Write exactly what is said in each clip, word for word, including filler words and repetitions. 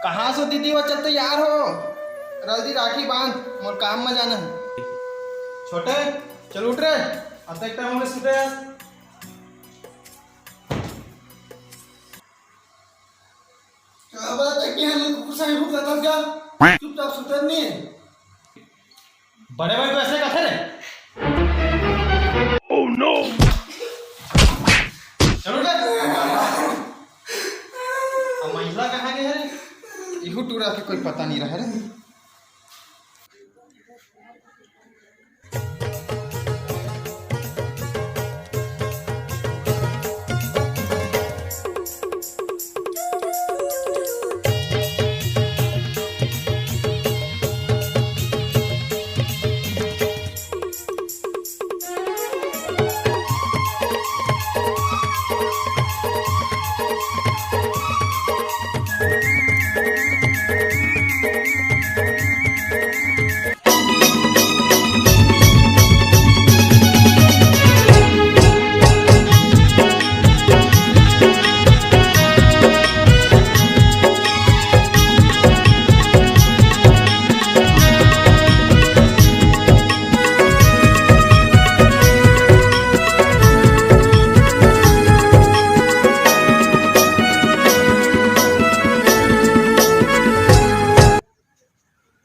कहाँ से दीदी, वो चल तैयार हो, जल्दी राखी बांध, मोर काम में जाना है। छोटे, चल उठ रे, अब तक टाइम हो गया, सुते यार। क्या बात है, क्या है, कुकुर सा ही भूख लगा क्या? चुपचाप सुते नहीं है। बड़े भाई को ऐसे कहते रे? Oh no! चलो उठ। अब महिला कहाँ गए रे? इहू टूरा के कोई पता नहीं रहा रे।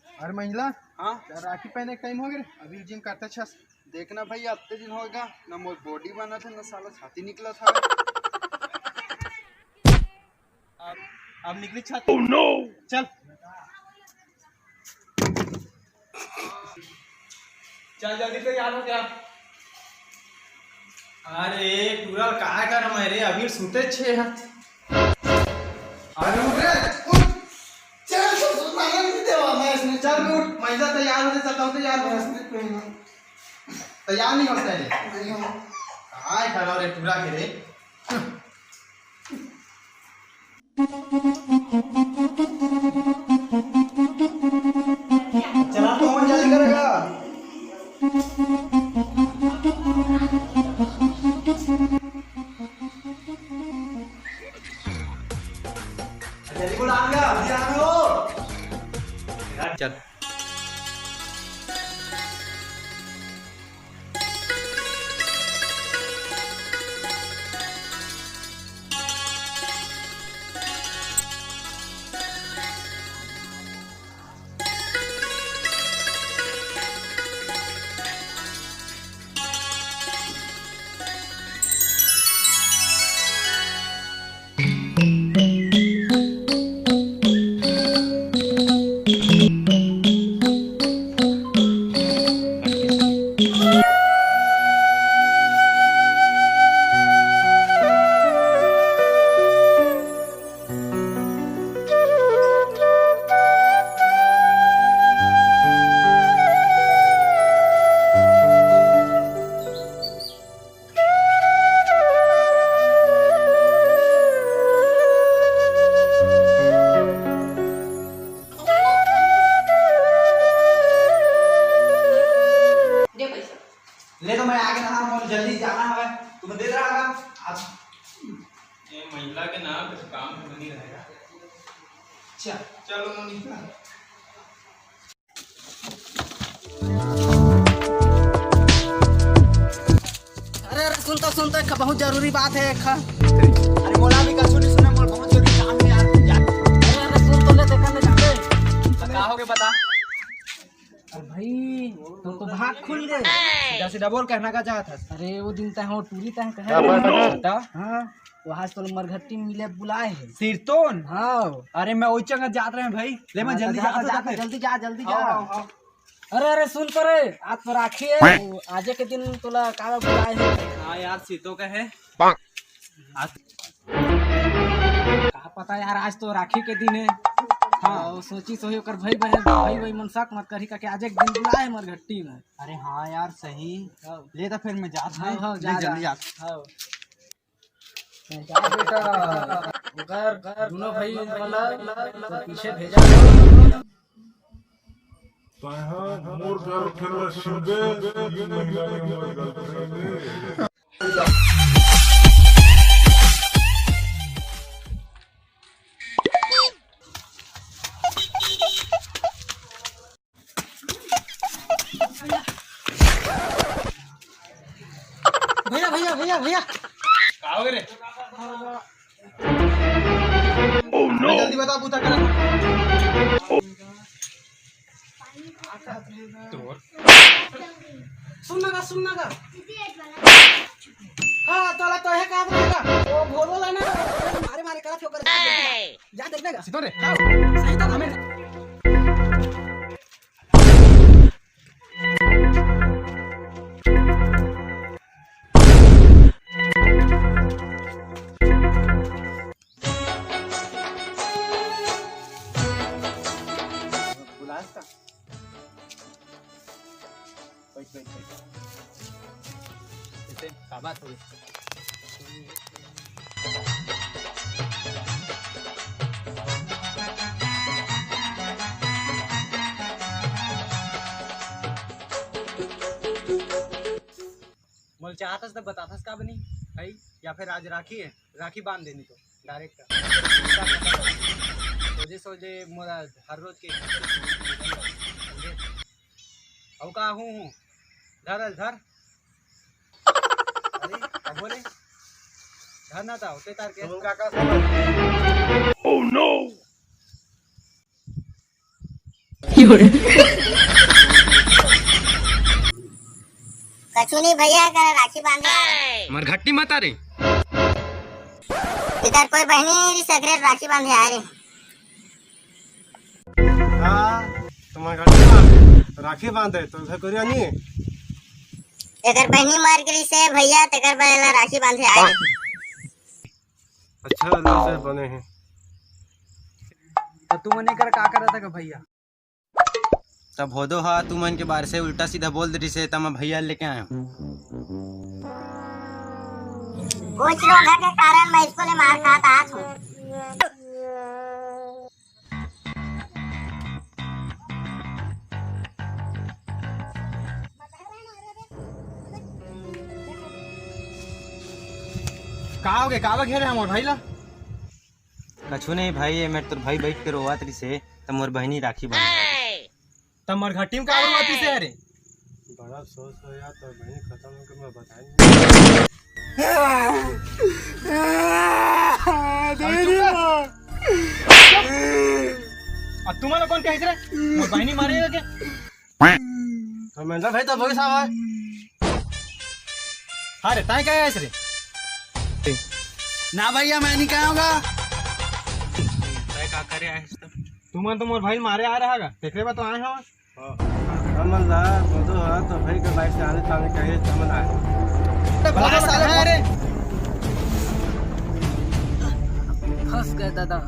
अरे महिला, हाँ? राखी पहने के टाइम हो गए, अभी जिम करते छस। देखना भाई, अत्ते दिन होगा ना, मोर बॉडी बनत है ना साला छाती निकलत है। अब, अब निकली छाती। Oh no! चल। चल जल्दी तैयार हो जा। अरे टूरा, काय करम है रे, अभी सुते छे हाथ। अरे उठ रे, उठ। चल, तो सुनाने नहीं देवा मैं इसने। चल उठ, महिला तैयार हो जा, चल तैयार हो। इसने पहना। तैयार नहीं होता है। नहीं हो। काय करो रे टूरा के रे। चला, कौन जल्दी करेगा? जल्दी बोला, आ गया, अभी आ गया। चल। दे पैसा। ले तो मैं आगे ना, मोर जल्दी जाना है, तुम दे रहा था। आप ये महिला के नाम पे काम नहीं रहेगा। अच्छा, चलो मोनिका। अरे, अरे, सुन तो, सुन तो, एक बहुत जरूरी बात है, एक। अरे, मोला भी कछु नहीं सुने, मोर बहुत जरूरी काम है यार, यार। अरे, अरे, सुन तो ले, देखा नहीं जाते। तो का हो गया, बता। अरे भाई, तो, तो भाग खुल गए। सीधा सीधा बोल, कहना का चाहत हस? अरे, वो दिन तय हो, टूरी तय कहे। बता। हाँ। वहाँ से तो मरघट्टी मिले बुलाए है। सिरतोन? हाँ। अरे, मैं वही जगह जात रहे भाई। ले, मैं हाँ, जल्दी तो जा, जात तो हूँ जा, फिर। जल्दी जा, जल्दी जा। हाँ, हाँ, हाँ। अरे, अरे, सुन तो रे, आज तो राखी है, वो आजे के दिन तोला काला बुलाए है। हाँ यार, सीतो का है। आज का पता यार, आज तो राखी के दिन है। हाँ, वो सोची सोही ओकर भाई बहन, भाई भाई मन शक मत करही, काके आज एक दिन बुलाए है मरघट्टी में। अरे हाँ यार, सही। हाँ। ले तो फिर मैं जात हाँ, हूँ। हाँ, ले जा, जल्दी जा। जात। हाँ। जा बेटा, ओकर दोनों भाई वाला तो पीछे भेजा। तैं हा मोर गर्लफ्रेंड ला छीनबे, तीन महीना में मोर गर्लफ्रेंड ले। भैया, भैया, भैया, भैया। का हो गे रे? Oh no! जल्दी बता, बूता करा। सुन ना गा, सुन ना गा। हाँ, तोला तो हे का बोलेगा? वो भोलो ला ना। मारे, मारे करा, क्यों कर? जा देखने का। सीधा रे। हाँ, सही तो हमें। बुलास का? बैठ, बैठ, बैठ। ऐसे का बात हो गई? मोल चाहतस त बताथस का बनी भाई, या फिर आज राखी है, राखी बांध देनी तो डायरेक्ट। सोझे सोझे मोला हर रोज के समझे? अउ का हूँ हूँ, धर धर। अरे, अब बोले, धर ना था, होते तार के। तुम का का समझ? Oh no! कछु नहीं भैया, कर राखी बांधे आ रे। मर घट्टी मत आ रे। इधर कोई बहनी नहीं सगरे राखी बांधे आ रे। हाँ, तुम्हारे घर में राखी बांधे तो घर कोरिया नहीं। एकर बहनी मर गई से भैया, तेकर बर एला राखी बांधे आ रे। अच्छा, लो से बने हैं। तो तुमन एकर का करत हव भैया? तब होदो हा तुमन के बारे से उल्टा सीधा बोल दे रिसे, त मैं भैया लेके आया हूँ। कुछ लोग के कारण मैं इसको ले मार खात आत हूँ। का हो गे? काबर घेरे हमर भाई ला? कछु नहीं भाई, ये मेर तोर भाई बैठ के रोवत रिसे, त मोर बहिनी राखी बांधे। त मोर घट्टी में काबर रोवत रिसे रे? बड़ा अफसोस हो यार, तोर बहिनी खत्म होके मैं बताएं। अब तुम्हारा कौन कहे रे? मोर बहिनी मारे के? तो मैं भाई तो वही साहब है। अरे, ताई का है रे? ना भैया, मैं नहीं कहा होगा। ताई का करे आए? तुमन तो मोर भाई मारे आ रहा गा, तेकरे बा तो आए हो। हमन ला बोलो हा तो भाई के बाइक से आने ताने कहे तमन आए। तो भला साले है रे। फंस गए दादा।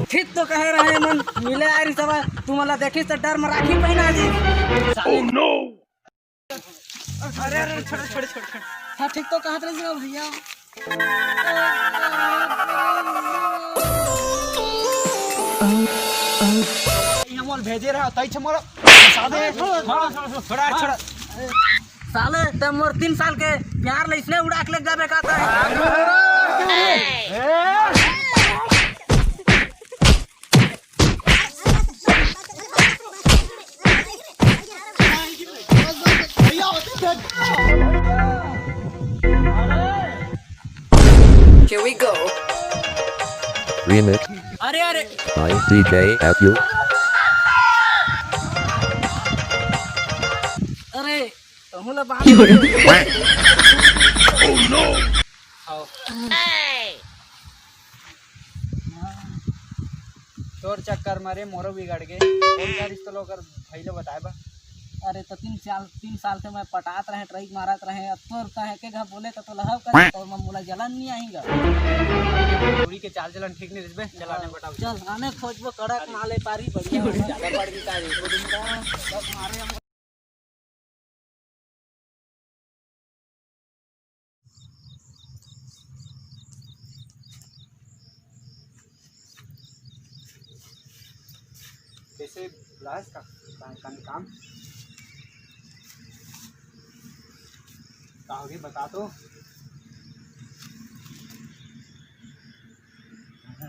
ठीक तो कहे रहे मन, मिले आ रही सवा, तुमन ला देखिस त डर म राखी पहना दी। Oh no! अरे, अरे, छोड़, छोड़, छोड़, छोड़। हाँ, ठीक तो कहत रहिस भैया। ये मोल भेजे रहा, तई छे मोल। साले, छोड़, छोड़, छोड़, छोड़। साले, ते मोर तीन साल के प्यार ले इसने उड़ा के ले जाबे का तय? Here we go. Remix अरे, अरे। By D J F U। अरे, तहूँ ला बांध। Oh no! आओ। तोर चक्कर म रे मोरो बिगड़ गे। फोन करिस तो ओकर भाई ले बताए बा। अरे तो तीन साल, तीन साल से मैं पटात रहे, ट्राई मारत रहे, अब तोर तहे के घर बोले तो तोला हव कर, तो मैं मोला जलन नहीं आएगा। कुड़ी के चाल चलन ठीक नहीं रिसबे, चल आने बता। चल आने खोजबो, कड़क माले पारी बढ़िया। ज्यादा पड़ गई का रे, दो दिन का। बस मारे हम। लाइस का, का, का काम? का होगे, बता तो।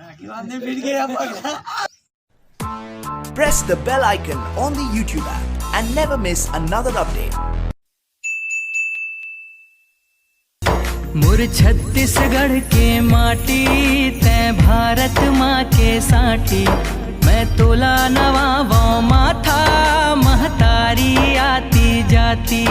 आगे बाद में मिल गया पगला। Press the bell icon on the YouTube app and never miss another update. मोर छत्तीसगढ़ के माटी, तै भारत माँ के साटी। मैं तोला नवावों माथा, महतारी आती जाती।